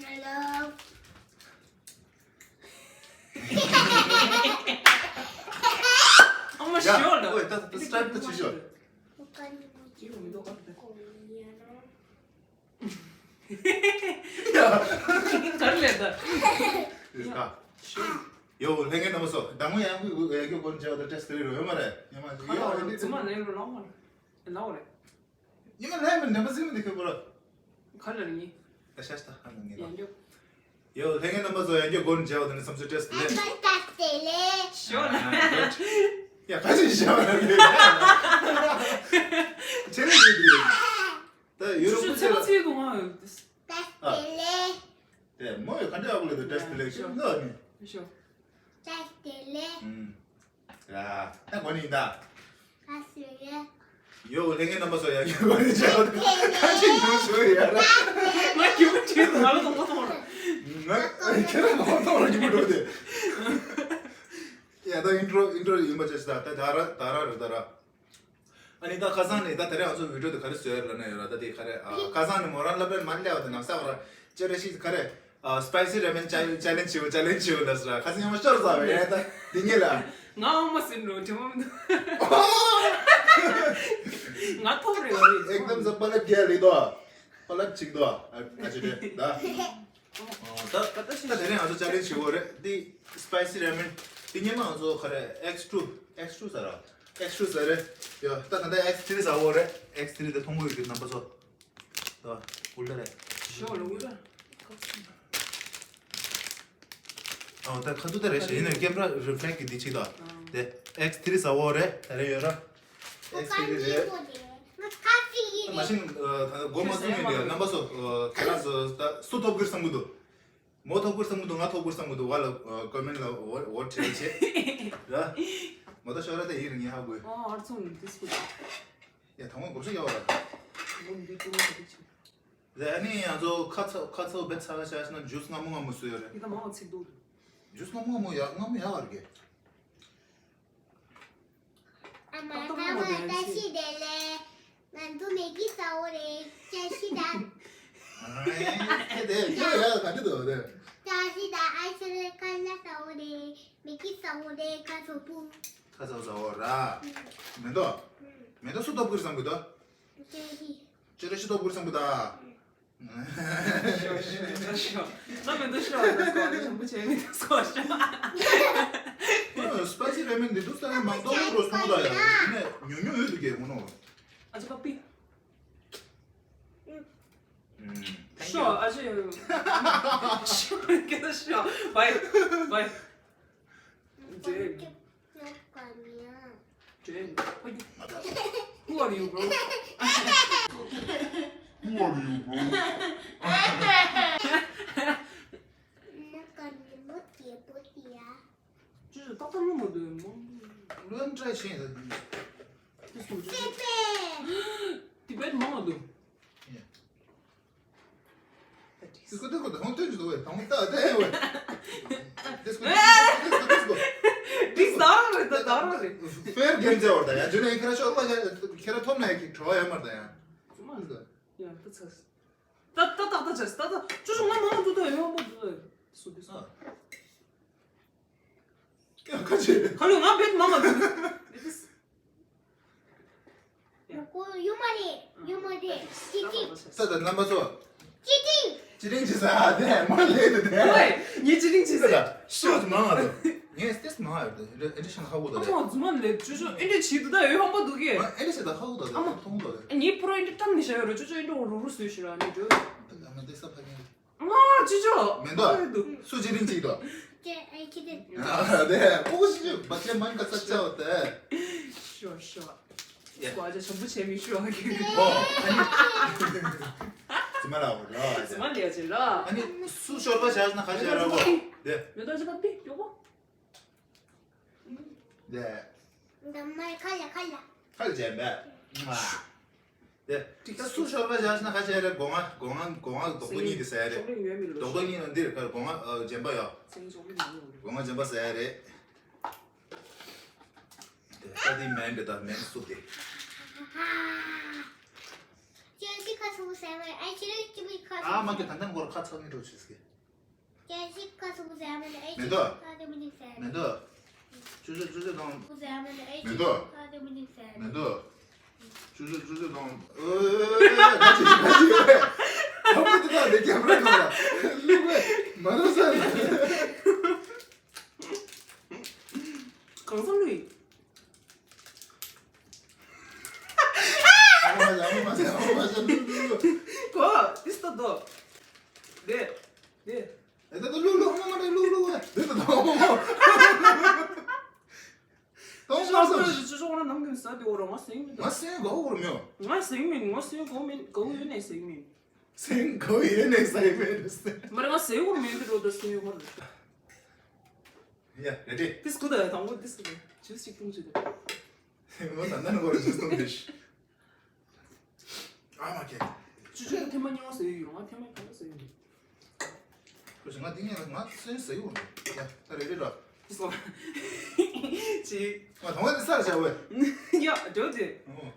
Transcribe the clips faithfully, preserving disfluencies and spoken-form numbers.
ཨ་མ་ཡ། ཞོ་ལ། ཨོའི་ད་ད་སི་ཊཱར་ཊི་ད་བྱེད་ཤོག་ཅི་ཡོང་མི་འདུག་ཨ། ག་རེ་ལས་ད། ཡ། ཡོ་ལྷན་རྒྱས་རྣམ་པ་ཚོ། ཟླ་ངོ་ཡང་ཡང་སྐྱོ་སྐོར་བྱས་པ་དང་ཊེ་སི་ཊི་དེ་རེད་ཡོད་མ་རེད། ཉི་མ་ཡོ་ཨ་ནི་ཙི་མ་ལན་རུ་ལོང་མ་རེད། ལོང་རེད། ཉི་མ་ལན་མི་འདྲ་མ་ཟིན་མི་འདི་ཁེ་པོ་ར། ག་ལ་རེད་ཉི། ད་ཤ་སྟག་ཧ་ལ་ངེས་ལ། ཡང་སྐྱོ། ཡོ་ལྷན་རྒྱས་རྣམ་པ་ཚོ། ཡང་སྐྱོ་སྐོར་བྱས་པ་དང་ནི་བསམ་ཚུལ་ཊེ་སི་ཊི་ལས། ཨ་ད་ད་དེ་ལས། ཞོ་ལ། ཡ་ཁ་ཅིག་ཞོ་ལ་ལས། ཆེ་རེ་ཡོད་དེ། ད་ཡོ་རོབ་ཆུ་ཆུ་ཚེ་མ་ཚེ་དུ་མ་ད་དེ་ལས། དེ་མོ་ཡོད་ག་འདྲ་ཨ་བུ་ལ་ད་ཊེ་སི་ཊི་ལས་ཤོ་ལ་ནི། ཞོ། ད་དེ་ལས། ཨུམ། ཡ། ད་གོ་ནི་ད། ད་སུ་ཡ། ཡོ་ལྷན་རྒྱས་རྣམ་པ་ཚོ། ཡ་གོ་ནི་ཆ་ཁ་ཅིག་ཡོ་ཞོ་ཡ་ར། ང་གྱོད་ཁྱོད་ང་ལ་དོགས་པ་མཐོང་ར། ང་ཁྱེད་རང་མ་མཐོང་ར་གྱོད་མི་འགྲོ་དེ། ཡ་ད་ཨིན་ཊྲོ་ཨིན་ཊྲོ་ཡིན་པ་བྱས་ད་ད་ད་ར་ད་ར་ར་ད་ར། ཨ་ནི་ད་ཁ་སང་ནས་ད་དེ་རིང་ང་ཚོ་བི་ཌི་ཡོ་དེ་ག་རེ་བཟོས་ཡོད་ལབ་ན་ཡོད་ར། ད་དེ་ག་རེ་ཨ་ཁ་སང་ནས་མོ་རང་སློབ་གྲྭར་མར་སླེབས་པ་དེ་ནང་ས་བར་ཅེ་རེ་ཤི་ག་རེ་ཨ་སི་པའི་སི་རེ་མན་ཅེ་ལེན་ཇི་བྱེད་ཅེ་ལེན་ཇི་བྱེད་ལབ་ཟེར་ར། ཁ་སང་ཉི་མ་ཤོར་ཚར་བས་ཡ། ད་དེ་ངེས་ལ། ང་ཨོ་མ་ཟིན་འགྲོ་དྲི་མ་མི་འདུག་ང་ཐོབ་རེ་བ་རེད། ཨེག་དམ་ས་པ་ལ་རྒྱལ་ལི་དོ། པ་ལ་ཅིག་དོ། ཨ་ཅེ་རེ་ད། ད་ད་ད་དེ་རིང་ང་ཚོ་ཅེ་ལེན་ཇི་བྱེད་དགོས་རེད། འདི་སི་པའི་སི་རེ་མན། འདི་སྔོན་མ་ང་ཚོ་ག་རེ་ཨེག་ཊུ་ཨེག་ཊུ་ཟེར་ར། ཨེག་ཊུ་ཟེར་རེད། ཡ་ད་ད་ད་ཨེག་ཐི་རི་ཟེར་བོ་རེད། ཨེག་ཐི་རི་དེ་མཐོང་གི་ཡོད་ཀྱི་རྣམ་པ་ཚོ། ད་ཨུལ་ཏ་རེད། ཞོ་ལ་ཨུལ་ཏ། ཨ་ད་ཁ་ཐུག་ད་རེད་ཞེ་ཡིན་ན་ཀེམ་ར་རི་ཕི་ལེག་གི་འདི་ཅིག་ད། དེ་ཨེག་ཐི་རི་ཟེར་བོ་རེད། ད་རེད་ཡོད་ར། ཨེག་ཐི་རི་རེད། མ་གཞི་ད་སྒོ་མ་བཙུགས་ཡིན་དེ་རྣམ་པ་ཚོ་ཁྱེད་རང་ཚོ་ད་སུ་ཐོབ་གི་རེད་བསམ་གི་འདུག་མོ་ཐོབ་གི་རེད་བསམ་གི་འདུག་ང་ཐོབ་གི་རེད་བསམ་གི་འདུག་ཝ་ལ་ཀོ་མེན་ལ་འོ་འོ་བྲིས་བྱེད་ར། མོ་ད་ཤོར་ར་ད་ཡིན་རེད་ངས་ཧ་གོ་ཡ། ཨ་ཨར་ཚོང་ནི་དིས་གོ་ཡ་ད་ངོ་གོ་ཤ་ཡ་བ་ར། མོ་འདི་ཀུ་མ་ད་དི་ཆུ། ད་ཨ་ནི་ང་ཚོ་ཁ་ཚ་ཁ་ཚ་བེད་ཚ་ག་ཤ་ཤ་ན་ཇུས་སྔ་མོ་སྔ་མོ་སུ་ཡོད་རེད། འདི་ད་མ་བ་ཚིག་འདུག་ཇུས་སྔ་མོ་སྔ་མོ་ཡ་སྔ་མོ་ཡ་བར་གེ། ཨ་མ་ད་མ་ད་ཤི་དེ་ལས་ང་ཚོ་མེ་གི་ས་འོ་རེད་ཅེ་ཤི་ད། ཨེ་དེ་ཡ་ཡ་ག་འདི་དོ་དེ། ཅེ་ཤི་ད་ཨ་ཤི་རེ་ཀ་ལ་ས་འོ་རེད་མེ་གི་ས་འོ་རེད་ཁ་ཚོ་པུ། ཁ་ཚོ་ས་འོ་ར། མེ་ཏོ། མེ་ཏོ་སུ་ཐོབ་གི་རེད་བསམ་གི་འདུག་ཅེ་ཤི། ཅེ་རེ་ཤི་ཐོབ་གི་རེད་བསམ་གི་འདུག་ཤོ་ཤོ་ཤོ་ཤོ། ང་མི་འདུག་ཤོ་ལ་སྐོར་ནས་ཞུམ་པོ་བྱས་མི་འདུག་སྐོར་ཤོ། སི་པའི་སི་རེ་མན་འདི་འདུག་ས་ནས་མང་ཏོག་རོ་སོང་ད་ཡ། ནས་ཉུང་ཉུང་ཡོད་འདུག་གས་ངོ་ནོ། ཨ་ཅེ་པ་པི། ཤོ་ཨ་ཅེ། ཤོ་ཀེ་ཤོ། བའི་བའི། ཇེ། ཇེ། Who are you, bro? Who are you, bro? ཅུ་ཅུ་ཏག་ཏག་ལོ་མ་འདུག་མོ། ལོན་ཏྲའི་ཆེན་ཟེར། དེ་སུ་ཅི། ཏི་བེད་མ་མ་འདུག Disco, disco, ད་ཧོང་ཐོན་ཅི་འདུག་ཝེ། ད་ཧོང་ད་ད་ཝེ། Disco, disco, disco, disco, disco. འདི་ཟ་ར་རེད་ད་ད་ར་རེད། ཕེར་གན་ཛེ་ཝར་ད་ཡ་ཇུ་ནེ་ཁྱེད་རང་ཤོག་ལ་ཁྱེད་རང་ཐོབ་ན་ཡ་ཁྱེད་གྲོགས་ཡ་མར་ད་ཡ། ཙུ་མ་ད། ཡ་ད་ཚ། ད་ད་ད་ད་ཚ་ད་ད་ཅུ་ཅུ་ང་མ་མ་འདུག་ད་ཡ་མ་འདུག་ད། སུ་དུ་སུ། ཨ། ཀྱང་ཁ་ཆེ། ཁ་ལུ་ང་བེད་མ་མ་འདུག་ཡོ་མ་རེད། ཡོ་མ་རེད། ཅི་ཅིང་། ས་དང་རྣམ་པ་ཚོ། ཅི་ཅིང་། ཅི་རིང་ཅི་ས་དེ་མ་ལས་དེ་དེ། ཝེ། ངས་ཅི་རིང་ཅི་ས། ཤོག་མང་ང་དོ། ངས་སྟེས་མང་ང་དོ། ཨེ་འདྲ་ཤང་ཧ་གོ་དོ། ཨ་མ་རྫུན་མ་ལས་ཅུ་ཅུ་ཨེ་འདྲ་བྱེད་དུ་ད་ཡོད་ཧམ་པ་འདུག་གས། ཨེ་འདྲ་བྱེད་ད་ཧ་གོ་དོ། ཨ་མ། མཐོང་གོ་དོ། ངས་ཕུ་རོ་ཨེ་འདྲ་བཏང་ནི་བྱ་ཡོད་ར་ཅུ་ཅུ་ཨེ་འདྲ་འོ་རུ་རུ་བཟོས་ཤི་ར་ནི་འགྲོ། ཨ་མ་སྟེས་ས་ཕ་ཉན། ང་ཅི་ཅོ། མེ་ཏོག་སུ་ཅི་རིང་ཅིག་དོ། ཨ་དེ་ཨོ་ཅི་ཅོ་བ་ཅེ་མན་ག་ས་ཅའོ་ཏེ། ཤོ་ཤོ། ཡ། སྐོར་ཅ་ཆམ་པོ་བྱས་མི་ཤོ་ཨ་གི། ཨོ། ཙི་མ་ལ་འོ་ར། ཙི་མ་ལ་ཡ་ཅི་ར། ཨ་ནི་སུ་ཤོར་བ་བྱས་ན་ཁ་ཤས་ར་གོ། དེ། མེ་ཏོག་ཅི་པ་པི་ཡོ་གོ། དེ། འདི་མ་ཁ་ལ་ཁ་ལ། ཁ་ལ་ཅན་པས། དེ། ད་སུ་ཤོར་བ་བཞག་ན་ཁ་ཤས་རེད། སྒོ་ང་སྒོ་ང་སྒོ་ང་རྡོག་རྡོག་གཉིས་དེ་ཟ་ཡ་རེད། རྡོག་རྡོག་གཉིས་ནང་འདིར་ཁར་སྒོ་ང་ཨ་ལྗན་པ་ཡོད། སྒོ་ང་ལྗན་པ་ཟ་ཡ་རེད། དེ་ད་དེ་མེན་དེ་ད་མེན་སུབ་དེ། ཅན་ཞིག་ཁ་སུ་ཟེར་བས་ཨེ་ཅི་རེད་ཅི་མི་ཁ་སུ། ཨ་མ་གི་ད་ནམ་གོར་ཁ་ཚ་ངེ་འགྲོ་ཆེས་གི། ཅན་ཞིག་ཁ་སུ་ཟེར་བས་ཨེ་ཅི་མེ་ཏོག་ཁ་སུ་མི་ཟེར། མེ་ཏོག་ཅུ་ཅུ་ཅུ་ཅུ་དང་། ཟེར་བས་ཨེ་ཅི་མེ་ཏོག་ཁ་སུ་མི་ཟེར། མེ་ཏོག་ཅུ་ཅུ་ཅུ་ཅུ་དང་། ཨོ་ད་ཅི་ཞིག་ད་ཅི་ཡོད། ད་མི་དེ་དག་ལས་རྒྱབ་ར་གང་ལ་ལུག་བས་མ་རོ་ས་ལ། གང་ས་ལུས། ཨ་མ་ཟེར་ཨ་མ་ཟེར་ཨ་མ་ཟེར་ལུག་ལུག་ལུག་གོ། ཏིས་ཏོ་ཏོ། དེ། དེ། ཨེ་ད་ད་ལུག་ལུག་ཨ་མ་མ་རེད་ལུག་ལུག་ཨེ་དེ་ད་ད་ཨ་མ་མ། ད་ཨ་མ་ཟེར། ཅོ་ཅོ་ང་ནམ་གིན་ས་དེ་འོ་ར་ང་སེང་མིན། ང་སེང་ག་འོ་ར་མེད། ང་སེང་མིན་ང་སེང་ག་མིན་ག་ཡོད་ནས་སེང་མིན། སེང་ག་ཡོད་ནས་སེང་མིན། མ་རེད་ང་སེང་ག་མིན་དེ་འགྲོ་ད་སེང་ཡོད་མ་རེད། ཡ་རེ་རེ། ཏིས་ཀུ་ད་དང་པོ་ཏིས་ཀུ་ད་ཇུས་ཅིག་བཏུང་ཅིག་ད། སེང་མོ་ད་ནན་གོ་ར་ཇུས་བཏུང་དེ་ཤི། ཨ་མ་ཀེ། ཅུ་ཅུ་ཐེངས་མ་གཉིས་པ་ཟེར་ཡོད་ང་ཐེངས་མ་གང་ཟེར་ཡོད། ཁོ་ཞིག་ང་འདི་ངས་ང་སེང་ཟེར་ཡོད། ཡ་ད་རེ་རེ་ར། སོ། ཅི། ང་དང་བ་འདི་སར་བྱ་བས། ཡ་འགྲོ་དེ། ཨོ།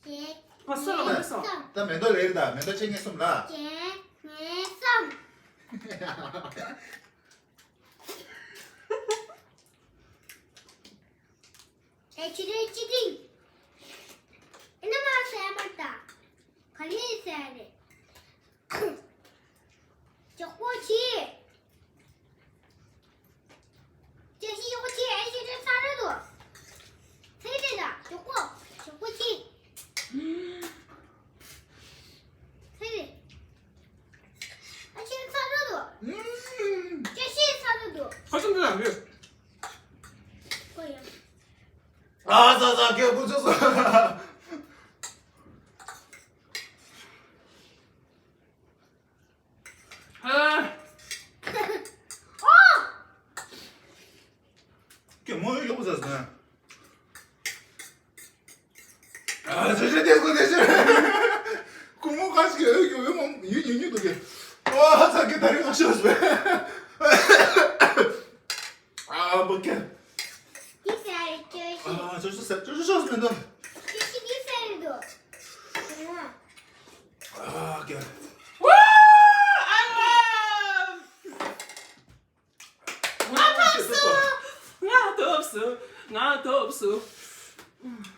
ཅེ། ང་སུ་ལ་མ་སོང་། ད་མེ་ཏོག་ལེར་ད་མེ་ཏོག་ཆེ་ངེ་གསུམ་ལ། ཅེ་ངེ་གསུམ། ཨེ་ཅི་རེད་ཅི་ཏིང་། ཨེ་ན་མ་ཟེར་མ་ད། ག་ལེ་ཟེར་རེད། ཅོག་པོ་ཆི། ཅེ་ཤི་ཅོག་པོ་ཆི་ཨེ་ཤི་ཏེ་ས་རེད་དོ། ཚེ་རེད་ད་ཅོག་པོ་ཅོག་པོ་ཆི། ཚེ་རེད། ཨ་ཆི་ས་རེད་དོ། ཅེ་ཤི་ས་རེད་དོ། ཁ་སང་འདི་ལ་ཡོད། ཀོ་ཡ། ཨ་ཙ་ཙ་སྐད་པོ་ཆུ་སོ། ཨ། ཀྱེ་མོ་ཡོད་པ་ཟ་ཟ། ཨ་ཟ་ཟ་དེ་ཀོ་དེ་ཟ། ཀོ་མོ་ཁ་ཞིག་ཡོད་ཡོད་ཡོད་མོ་ཡོད་ཡོད་ཡོད་འདུག་གི། ཨ་ཙ་ཀྱེ་ད་རེས་ཁ་ཤོར་སོང་། ཨ་བ་ཀྱེ། འདི་ཟ་རེད་ཅོ་ཤི། ཨ་ཅོ་ཤི་ཟ་ཅོ་ཤི་ཤོར་སོང་འདུག་ཅོ་ཤི་འདི་ཟ་རེད་འདུག་ཨ་ཀྱེ། ང་ཐོབ་སོང་། ང་ཐོབ་སོང་། ང་ཐོབ་སོང་།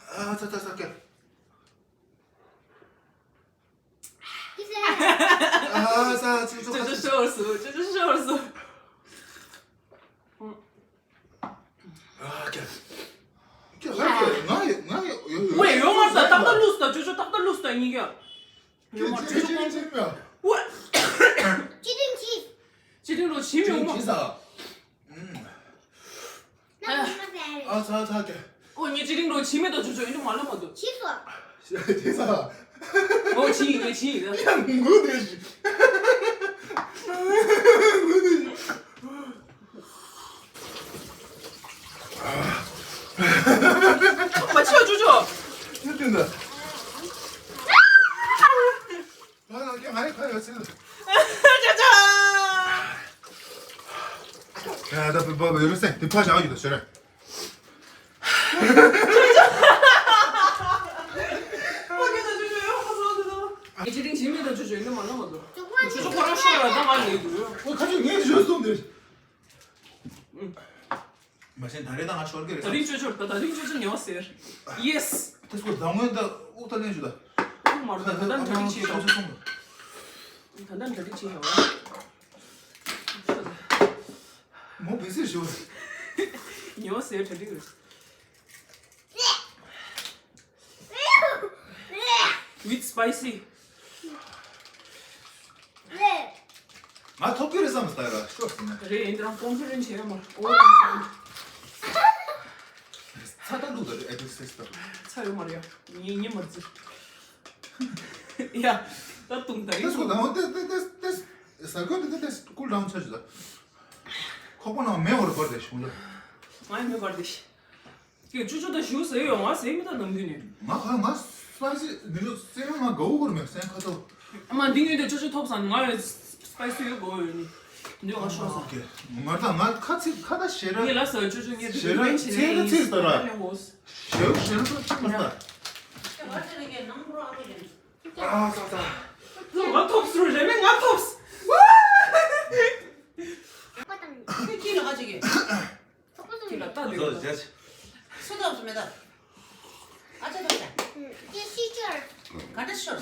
ཨ་ཚ་ཚ་ཚ་ཀྱེ། ཨ་ཚ་ཚ་ཚ། ཅོ་ཅོ་ཤོར་སོང་། ཅོ་ཅོ་ཤོར་སོང་། ཨ་ཀྱེ། ཀྱེ་ཧ་ཀྱེ་ང་ཡོད་ང་ཡོད་ཡོད་ཡོད། ཝེ་ཡོད་མ་རེད་ད། ཏག་ཏག་ལུས་ད་ཅོ་ཅོ་ཏག་ཏག་ལུས་ད་ཉིན་གྱི། ཡོད་མ་རེད་ཅོ་ཅོ་ཀོང་ཀོང་། ཝེ། ཅི་ཏིང་ཅི། ཅི་ཏིང་ལོ་ཇི་མི་ཡོང་མ། ཅི་ཟ། ཨ་ཨ་ཚ་ཚ་ཀྱེ། ཨོ་ངས་ཅི་ཏིང་ལོ་ཇི་མེད་ད་ཅོ་ཅོ་ཡིན་དུ་མ་ལ་མ་འདུག་ཅི་སོ། ཅི་ཟ། ཨོ་ཇི་ཡིན་ངས་ཇི་ཡིན་ད། ཡང་ངུ་དེ་ཞིག་ངུ་དེ་ཞིག་མ་ཆེ་བ་ཅོ་ཅོ། ངུ་དེ་འདྲ། ང་ལ་ཀྱང་ང་ཡི་ཁ་ཡོད་ཚེ། ཅོ་ཅོ། ཡ་ད་བུ་བུ་བུ་ཡོད་སེ་དེ་ཕ་ཞག་ཡོད་ད་ཤོད་ར། ཅི་རིང་ཇི་མེད་ད་ཅོ་ཅོ་ཡིན་ན་མ་ན་མ་འདུག་ཅོ་ཅོ་ཁོ་རང་ཤོར་ར་ད་ང་ལས་འདུག་ཁོ་ཁ་ཆུ་ངས་ཞོར་སོང་དེ། མ་ཤེས་ད་རེས་ད་ང་ཤོར་གི་རེད། ད་རིང་ཅོ་ཅོ་ད་ད་རིང་ཅོ་ཅོ་ཉེ་བ་ཟེར། ཡེས། དེ་སྐོར་ད་སྔོན་ད་དབུགས་ད་ལེན་ཞུ་ད། དབུགས་མ་རུ་ད་ད་ད་ད་རིང་ཅི་ཡོད། ད་ད་ད་རིང་ཅི་ཡོད། མོ་བེ་སེར་ཞུ། ཉེ་བ་ཟེར་ད་རིང་རེད། With spicy. ང་ཐོབ་ཀྱི་རེད་བསམ་སྟེ་ར་ཤོག་ཟེར་ན། རེད་ཡིན་དང་ཀོན་ཕི་ཌེན་ཊི་བྱས་ཡོད་མ་རེད། ཨོ་ཚ་ད་ལུག་ད་རེད་ཨེ་ཏོ་སེ་སི་ད། ཚ་ཡོད་མ་རེད་ཡ། ངས་ཉན་མ་རེད་ཟེར། ཡ་ད་དུང་ད་རིང་ཏེ་སྐོར་དང་ཏེ་ཏེ་ཏེ་ཏེ་ས་ཁོ་ཏེ་ཏེ་ཏེ་ཀུལ་ཌའུན་ཆ་ཞུ་ད། ཁོག་པ་ནང་མེ་འོར་བར་དེ་ཤོང་ད། ང་ཡི་མེ་འབར་དེ་ཤི། ཀྱེ་ཅོ་ཅོ་ད་ཞུ་ཟེར་ཡོང་ང་ཟེར་མི་ད་ནམ་རྒྱུན་ནས། ང་ཁ་ང་སྤ་སི་མི་འདུག་སེམས་ང་དགའ་བོ་གོར་མེད་སེམས་ཁ་ཐོག་ཨ་མ་འདི་ངོས་དེ་ཅོ་ཅོ་ཐོབ་སང་ང་ཡང་སྤ་སི་ཡོད་དགའ་བོ་ཡོད་ནི། འདི་ང་ཤོག་སང་། ཀྱེ་ང་ད་ང་ཁ་ཚིག་ཁ་ད་ཞེ་ར། ངས་ལ་ཟེར་ཅོ་ཅོ་ངས་ཞེ་ར་ཚེ་ད་ཚེ་ད་ར། ཞེ་ར་ཞེ་ར་ད་ཅི་མ་ད། ཨ་ཙག་ཙག་ང་ཐོབ་སུ་རེ་མེ་ང་ཐོབ། ཁྱི་ལ་ཨ་ཅིག་གི་ཁྱི་ལ་ལྟ་དུས་སུ་ཐོབ་སུ་མེད་ད། ཨ་ཅག་ཐོབ་ད། ཅི་ཤི་ཅར། ག་འདྲ་ཤོར།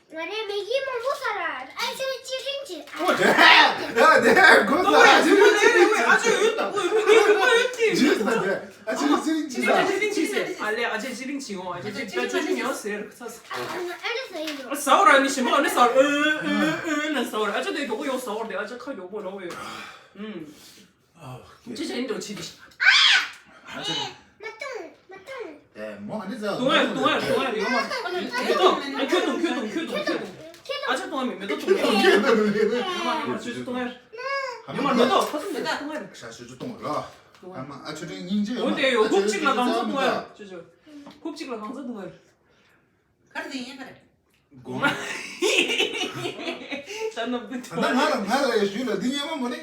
ང་རེ་མེ་གི་མང་པོ་ས་ར་ཨ་ཅག་ཅི་རིང་ཅི། ཨོ་དེ་དེ་གོ་ད་ཨ་ཅག་ཨོ་ཡོད་ད་ཨོ་ཡོད་ད་ཨོ་ཡོད་ཅི་ཡོད་ད་དེ་ཨ་ཅག་ཅི་རིང་ཅི་ཟེར། ཨ་ལེ་ཨ་ཅག་ཅི་རིང་ཅི་ཡོང་ཨ་ཅག་ཅི་ད་ཅི་ཡོང་ཟེར་ཁ་ས། ཨ་ཟའོ་ར་ནི་ཞིམ་པོ་ཨ་ནི་ཟའོ་ཨོ་ཨོ་ཨོ་ན་ཟའོ་ར་ཨ་ཅག་དེ་མགྱོགས་པོ་ཡོང་ཟའོ་ར་དེ་ཨ་ཅག་ཁ་མགྱོགས་པོ་ར་ཨོ་ཡོད། ཨུམ། ཅི་བྱས་ནི་འགྲོ་ཆི་དི། ཨ་ཅག་མ་ཏོང་མ་ཏོང་། ཨེ་མོ་ཨ་ནི་ཟ། ཏོང་ཡར་ཏོང་ཡར་ཏོང་ཡར་ཡོང་མ། མེ་ཏོག་ཨ་ཁྱོད་ཏོང་ཁྱོད་ཏོང་ཁྱོད་ཏོང་ཁྱོད་ཏོང་། ཨ་ཅག་ཏོང་ཡར་མེ་མེ་ཏོག་ཏོང་ཡར། ཡོང་མ་ཡོང་མ་ཅི་ཅི་ཏོང་ཡར། ཡོང་མ་མེ་ཏོག་ཁ་སུ་མེ་ཏོག་ཏོང་ཡར། ཤ་ཤུ་ཅུ་ཏོང་ལ། ཨ་མ་ཨ་ཆུ་ཏིང་སྙིང་རྗེ་ཡོད་མ། འོན་ཏེ་ཡོད་ཧུབ་གཅིག་ལ་གང་ཚ་ཏོང་ཡར་ཅི་ཅི། ཧུབ་གཅིག་ལ་གང་ཚ་ཏོང་ཡར། ག་རེ་དེ་ཡིན་ག་རེ། དགོངས། ད་ནམ་བུ་ད་ང་ལ་ང་ལ་ཡ་ཞུས་ལ་འདི་ཉན་མ་མོ་ནི།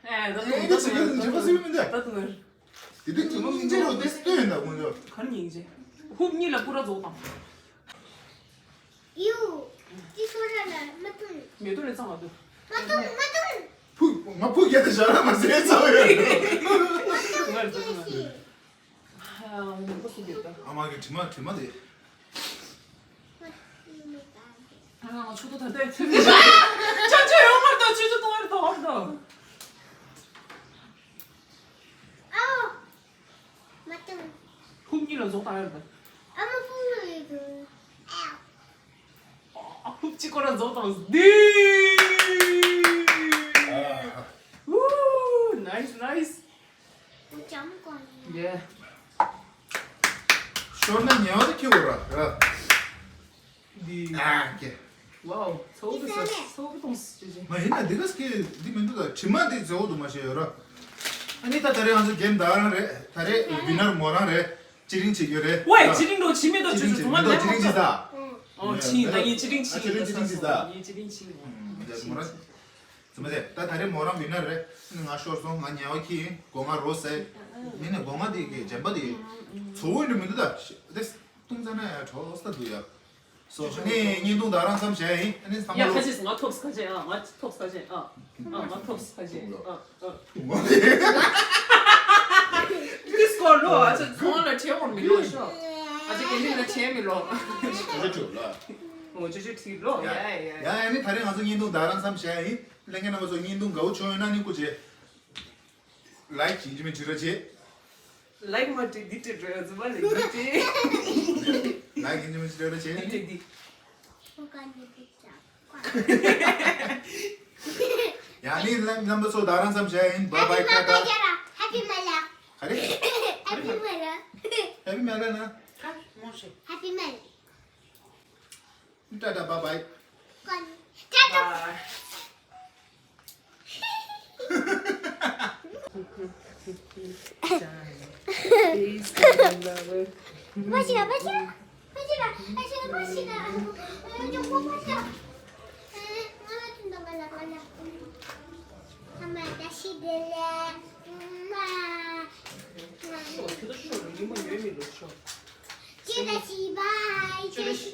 ཨེ་ད་དུང་ད་དུང་ད་དུང་ད་དུང་། དེ་དུས་ཉིན་མོ་སྙིང་རྗེ་རུ་དེ་སྟོན་ཡིན་ད་དགོངས་ཆོག་ག་རེ་སྙིང་རྗེ། ཧུབ་གཉིས་ལ་སྤུ་ར་རྫོགས་དང་། ཡུ། དེ་སོ་ར་ལ་མ་ཐུང་། མེ་ཏོག་ལས་གཙང་བ་འདུག་མ་ཐུང་མ་ཐུང་། ཕུ་ང་ཕུ་རྒྱལ་དུ་ཞག་ལ་མ་ཟེར་ཚར་བ་ཡོད། མ་ཐུང་ཁྱེད་ཤི། ཨ་མ་གི་དྲི་མ་དྲི་མ་དེ། ཨ་ང་ཆུ་ཏོ་ད་ལྟ་ཚུན་ཆད་ཆ་ཆ་ཡོང་མར་དང་ཆུ་ཆུ་གཏོང་བར་དང་བར་དང་། ཨའོ། མ་བཏང་། ཧུབ་གཉིས་ལ་རྫོགས་བཏང་ཡོད་པ། ཨ་མ་ཕུང་ལ་ཡོད་དོ། ཨའོ། ཨ་ཧུབ་གཅིག་ཁོ་ར་རྫོགས་བཏང་འདི། ཨ། ཝུ། ནའིས་ནའིས། ཡེ། ཤོར་ན་ཉེ་བ་དུ་ཁྱེར་འོ་ར་ར། འདི། ཨ་ཀེ། ཝའོ། ཚོགས་ཀྱི་ས་ཚོགས་ཀྱི་གཏོང་སྲིད་ཅེས། མ་ཡིན་ན་འདི་ག་སྐད་འདི་མི་འདུག་ད་དྲི་མ་འདི་ཛེ་འོ་དུ་མ་ཤེས་ཡོད་ར། ཨ་ནི་ད་ད་རེས་ང་ཚོ་གེམ་ད་རང་རེད། ད་རེས་ཝི་ནར་མོ་རང་རེད། ཅི་རིང་བྱེད་རྒྱུ་རེད། ཝེ་ཅི་རིང་འགྲོ་ཕྱི་མི་འདུག་ཅི་རིང་བྱེད་མི་འདུག་ཅི་རིང་བྱེད་ད། ཨོ་ཕྱི་ཡིན་ད་ངས་ཅི་རིང་ཕྱི་ཡིན་ད་ས་སོ་ངས་ཅི་རིང་ཕྱི་ཡིན། ད་མོ་རང་། ཚོད་མ་ཟད་ད་ད་རེས་མོ་རང་མི་ན་རེད། ང་ཤོར་སོང་ང་ཉལ་བ་ཁྱི་ཡིན་སྒོ་ང་རོ་ཟེར། མི་ནས་སྒོ་ང་དེ་གི་འཇམ་པ་དེ་ཚོ་བོ་འདྲ་མི་འདུག་ད་དེ་ཏུང་ཙ་ན་ཡ་གྲོགས་ས་འདུག་ཡ། སོ་ནས་བརྙན་ཐུང་ད་རང་མཚམས་བྱས་ཡིན་ཨ་ནི་ཚང་མ་ཡ་ཁ་ལོ་ཅིས་ང་ཐོབ་ཁ་ཅེ་ཨ་ང་ཐོབ་ཁ་ཅེ་ཨ་ཨ་ང་ཐོབ་ཁ་ཅེ་ཨ་ཨ། དེ་སྐོར་ལོ་ཨ་ཅག་ཚོང་ལ་ཁྲེལ་བོར་མི་ལོ་ཤོ། ཨ་ཅག་གན་ལི་ལ་ཁྲེལ་མི་ལོ། ཨ་ཅག་ཁྲེལ་ལོ། ཨོ་ཅོ་ཅོ་ཁྲེལ་ལོ་ཡ་ཡ་ཡ། ཡ་ཡ་ནི་ད་རེས་ང་ཚོ་བརྙན་ཐུང་ད་རང་མཚམས་བྱས་ཡིན། ལྷན་རྒྱས་རྣམ་པ་ཚོ་བརྙན་ཐུང་དགའ་བོ་བྱུང་ཡོད་ན་ནི་སྐུ་མཁྱེན། ལའིཀ་ཡིན་གཅིག་མིན་གཅིག་ར་བྱེད། ལའིཀ་མ་བྲིས་འདི་བྲིས་འགྲོ་ཡ་རྫུན་མ་ལས་འདི་བྲིས། ལའིཀ་ཡིན་གཅིག་མིན་གཅིག་ར་བྱེད་ནི། འདི་བྲིས་འདི། ཡ་ནི་རྣམ་པ་ཚོ་ད་རང་མཚམས་བྱས་ཡིན། བཱའི་བཱའི་ཊ་ཊ། ཧེ་པི་མ་ལ། ག་རེ། ཧེ་པི་མ་ལ། ཧེ་པི་མ་ལ་ན། ཧེ་པི་མ་ལ། ཊ་ཊ་བཱའི་བཱའི། ཊ་ཊ། ཁྱོད་ད་ཤི་བའི། ཁྱོད་ད་ཤི།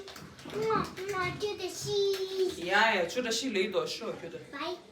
ཁྱོད་ད་ཤི། ཡ་ཡ་ཁྱོད་ད་ཤི་ལེགས་དོ་ཤོ་ཁྱོད་ད། བའི།